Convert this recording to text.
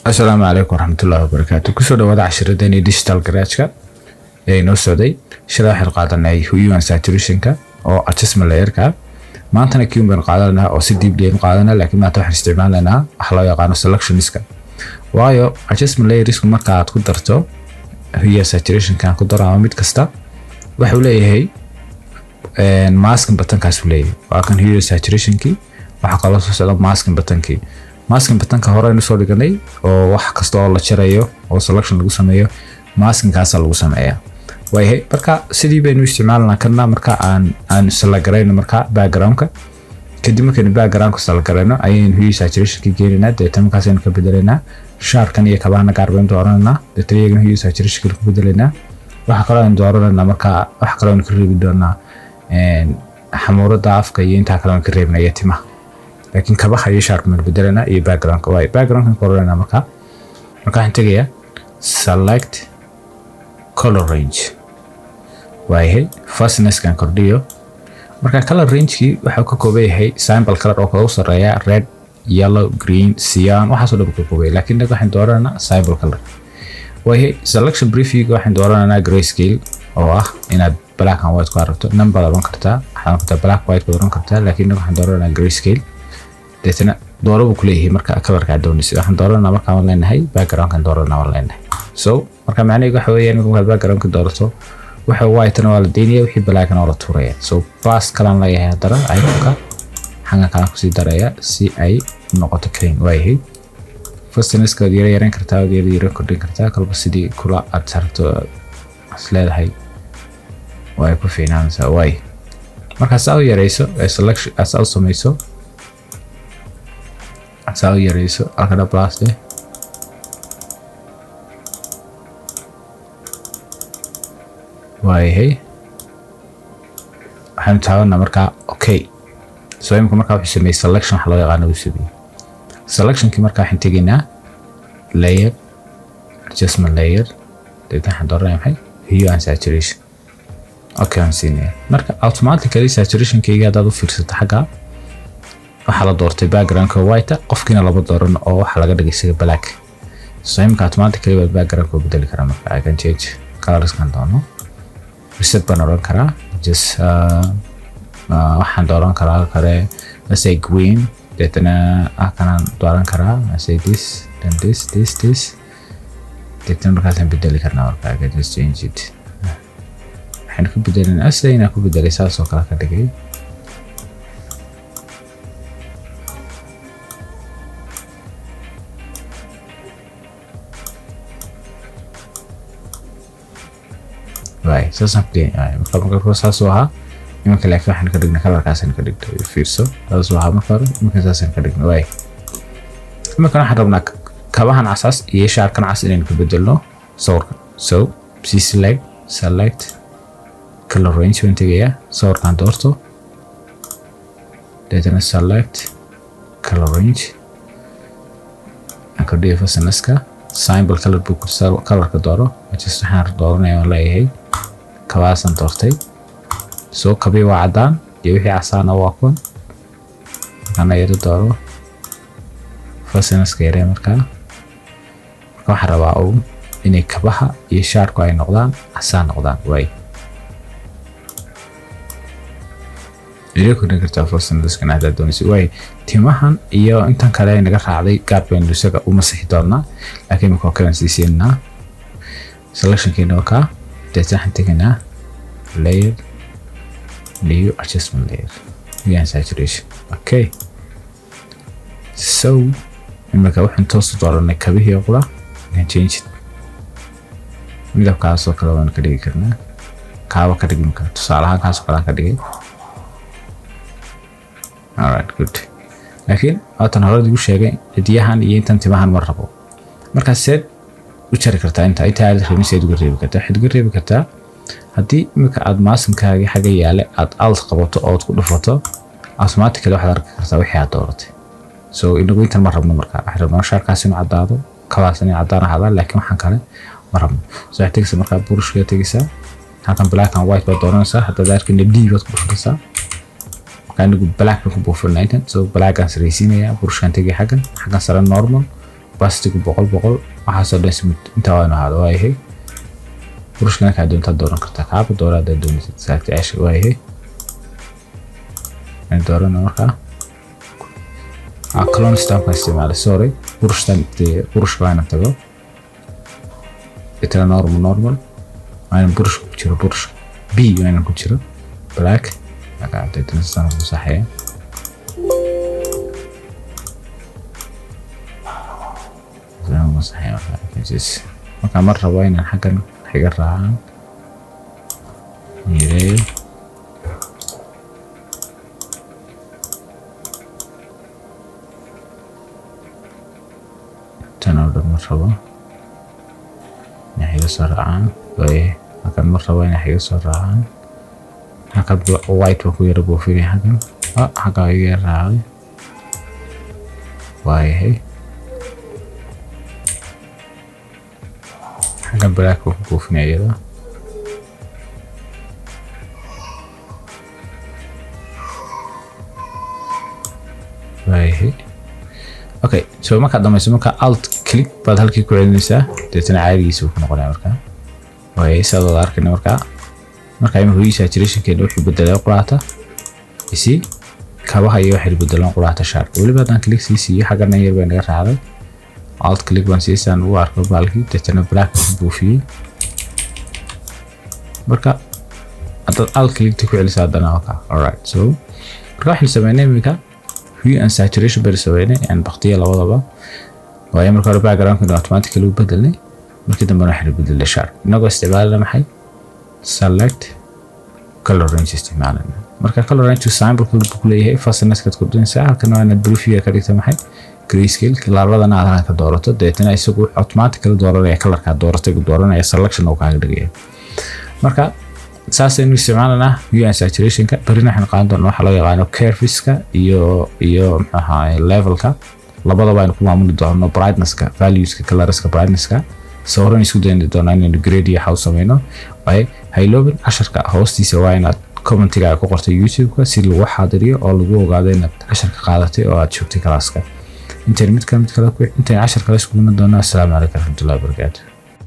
Asalaamu calaykum waraxmatullaahi wabarakaatu. Kusoo dhawaada cashiradeenii Digital Garage-ka ee inoo socday. Shalay waxaynu qaadanay hue and saturationka oo adjustment layerka. Maantana kii baynu qaadanaa oo si deeply aynu qaadanaa, laakiin maanta waxaan isticmaalaynaa waxa loo yaqaano selectionska, waayo adjustment layersku marka aad ku darto hue and saturationka ku daro ama mid kasta, wuxuu leeyahay masking buttonkaasuu leeyahay. Waa kan hue and saturationkii. Waxaa kaloo soo socda masking buttonkii. Masking buttonka hore aynu soo dhiganay oo wax kasta oo la jarayo oo selection lagu sameeyo, maskingkaasa lagu sameeyaa. Waayahay, marka sidii baynu isticmaalanaa kana. Marka aan select garayno marka backgroundka, kadib markaynu backgroundka select garayno ayaynu hue saturationka geenaynaa. Deetana markaas aynu ka bedelaynaa shaarkan iyo kabahana gaar baynu doorananaa. Deetana iyagana hue saturationka ku bedelaynaa. Waxa kaloo aynu doorananaa, marka waxa kaloo aynu ka reebi doonaa xamuurada afka iyo intaa kale aynu ka reebnaya timaha, laakiin kabaha iyo shaarka baynu bedelanaa iyo backgroundka. Waay, backgroundkan ka oranayna marka waxaan tegayaa select color range. Waayahay, fastnesskan kordhiyo. Marka color rangekii waxuu ka kooban yahay simple color oo kala sarreeya red, yellow, green, cyan, waxaasoo dhan ka kooban yahay, laakiin inaga waxaan doorananaa simple color. Waayahay, selection previewga waxaan doorananaa grayscale, oo ah inaad black and white ku aragto. Number oran kartaa, waxaad oran kartaa black white baad oran kartaa, laakiin inaga waxaan doorananaa grayscale. Deetana dooro buu kuleeyahay marka colorka aad doonaysid. Waxaan dooranaa marka waan leenahay backgroundkan dooranaa waan leenahay. So marka macnaheedu waxa weeyaan, markaad backgroundka doorato, waxa white-na waa la deynaya, wixii blackna waa la tuuraya. So plus kalaan leeyahay, haddana iconka xaggan kalaan kusii daraya si ay noqoto clean. Waayahay, fastnesska waad yara yareyn kartaa, waad yara yara kordhin kartaa, kolba sidii kula aad sarto is leedahay waa ay ku fiicnaanaysaa. Waay, markaa saa u yareyso ee selection saa u samayso, saa u yareyso halkana plus leh. Waayahay, waxaynu taabanaa markaa okay. So imika markaa wuxuu sameeyey selection waxa loo yaqaano uu sameeyey selectionkii. Markaa waxaan tegaynaa layer, adjustment layer. Deetna waxaan dooranaya maxay? Hue and saturation. Okay, aan siinaya. Marka automatically saturationkayga haddaad u fiirsato xagga, waxaa la doortay backgroundka white, qofkiina lama dooran oo waxaa laga dhigay isaga black. So imika automatically waa backgroundka u bedeli karaa. Marka I can change colorskan doono, reset baan oran karaa. Just waxaan dooran karaa kale, let's say green. Deetana halkanaan dooran karaa, let's say this, then this, this, this. Deetana markaasaan bedeli karnaa. Marka I can just change it. Waxaan ku bedelinaa sida inaan ku bedelay, saas oo kale ka dhigay. Waay, saasaan ku dayay. Marka saasuu ahaa iminka, laakiin waxaan ka dhignay colorkaasaan ka dhignay. Fiirso, saasuu ahaa marka hore, iminka saasaan ka dhignay. Waay, iminkan waxaan rabnaa kabahan casaas iyo shaarkan cas inaynu ka bedelno sawirka. So si select color range baan tegayaa, sawirkan doorto, deetana select color range, aan kordhiyo fastnesska. Simple color buu colorka dooro. Just waxaan dooranaya waan leeyahay kabahaasaan doortay. So kabii waa caddaan iyo wixii casaana waa kuwan. Markaana yaro dooro, fastnesska yaree. Marka waxaan rabaa uun inay kabaha iyo shaarku ay noqdaan casaan noqdaan. Waay, ila kordhin kartaa fastnesskana haddaad doonaysa. Waay, timahan iyo intan kale ay naga raacday gaar baynu isaga u masixi doonaa, laakiin imika oo kale aan sii siinaa. Selectionkeena waa kaa. Deetna waxaan tegaynaa layer, new adjustment layer, hue and saturation. Okay, so imika waxaan toos u dooranay kabihii oo qura. Can change it, midabkaasoo kale waan ka dhigi karnaa, kaaba ka dhigi kara. Tusaale ahaan kaasoo kale aan ka dhigay. Alright, good. Laakiin waatan hore igu sheegay, cidiyahan iyo intan timahan ma rabo. Markaa seed u jari kartaa inta aad rabin? Seed uga reebi kartaa? Waxaad uga reebi kartaa haddii imika aad maskingkaagii xagga yaale aad alt qabato ood ku dhufato, automatically waxaad arki kartaa wixii aad dooratay. So inagu intan ma rabno. Markaa waxaan rabnaa shaarkaas inuu caddaado, kabaas inay caddaan ahaadaan, laakiin waxaan kale ma rabno. So waxaad tegaysaa markaa burushka, tegaysaa halkan, black and white baad dooranaysaa. Haddaad arkina, D baad ku dhufanaysaa. Marka anigu black baan ku buufinaa intan, so blackaan saraysiinayaa. Burushkaan tegay xaggan sare, normal. Opacity 100 100, waxaasoo dhan smooth intaa waa inuu ahaado. Waayahay, burushkana kaa doontaa dooran kartaa, kaaba doora haddaad doonaysid saagta ceesha. Waayahay, aan doorana markaa clone stampka isticmaalay, sorry. Burushtan dee burushka waa inaan tago, itana normal waa inaan burushka ku jiro, burushka B waa inaan ku jiro black. Marka deetana sidaan ugu saxaya, sidaan ugu saxaya. Marka mar rabo inaan xaggan xiga raacaan yareeyo. Tan oo dhan ma rabo inay xiga soo raacaan. Waayahay, halkan ma rabo inay xiga soo raacaan. Halkan white baa ku yara buufinaya xaggan, xaggaa iga yara raacay. Waayahay, xaggan black baa ku buufinaya iyada. Waayahay, okay. So markaad dhamayso, marka alt click baad halkii ku celinaysaa, deetana caadigiisa buu ku noqonaya. Markaa waayahay, sidaad wada arkayna, markaa imika hue saturationkeena wuxuu bedelay quraata isi kabaha iyo waxay bedelaan quraata shaarka. Weliba haddaan click sii siiyo, xaggana yar bay naga raacday. Alt click baan siiyey saan ugu arko baalkii, deetana black ku buufiyey. Marka haddaad alt clickta ku celisaa haddana waa kaa. Alright, so marka waxaynu sameynay iminka hue and saturation baynu sameynay aan baktiya labadaba. Waayo, marka hore backgroundkana automatically u bedelnay, markii dambena waxaynu bedelnay sharp inagoo isticmaalana maxay select color range isticmaalana. Marka color range sample buu ku leeyahay, fastnesskaad kordhinaysaa. Halkan waa inaad preview ka dhigta maxay grayscale, labadana aad halkan ka doorato, deetana isagu automatically dooranaya colorkaa dooratay, dooranaya selection oo kaaga dhigaya. Marka saasaynu isticmaalanaa hue and saturationka. Berrina waxaynu qaadan doonaa waxa loo yaqaano curveska iyo muxuu ahaay levelka, labadaba aynu ku maamuli doono brightnesska, valueska, colorska, brightnesska. Sawirran isku dayi doonaa inaynu grade iyo waxa u sameyno. Waaye, hayloobin casharka hoostiisa waa inaad commentiga ku qortay YouTube-ka si lagu xaadiriyo oo lagu ogaado inaad casharka qaadatay oo aad joogtay kalaaska. Intayn mid kale mid kale intayn cashar kale iskugu iman doonaa, assalaamu calaykum waraxmatullahi wabarakaatu.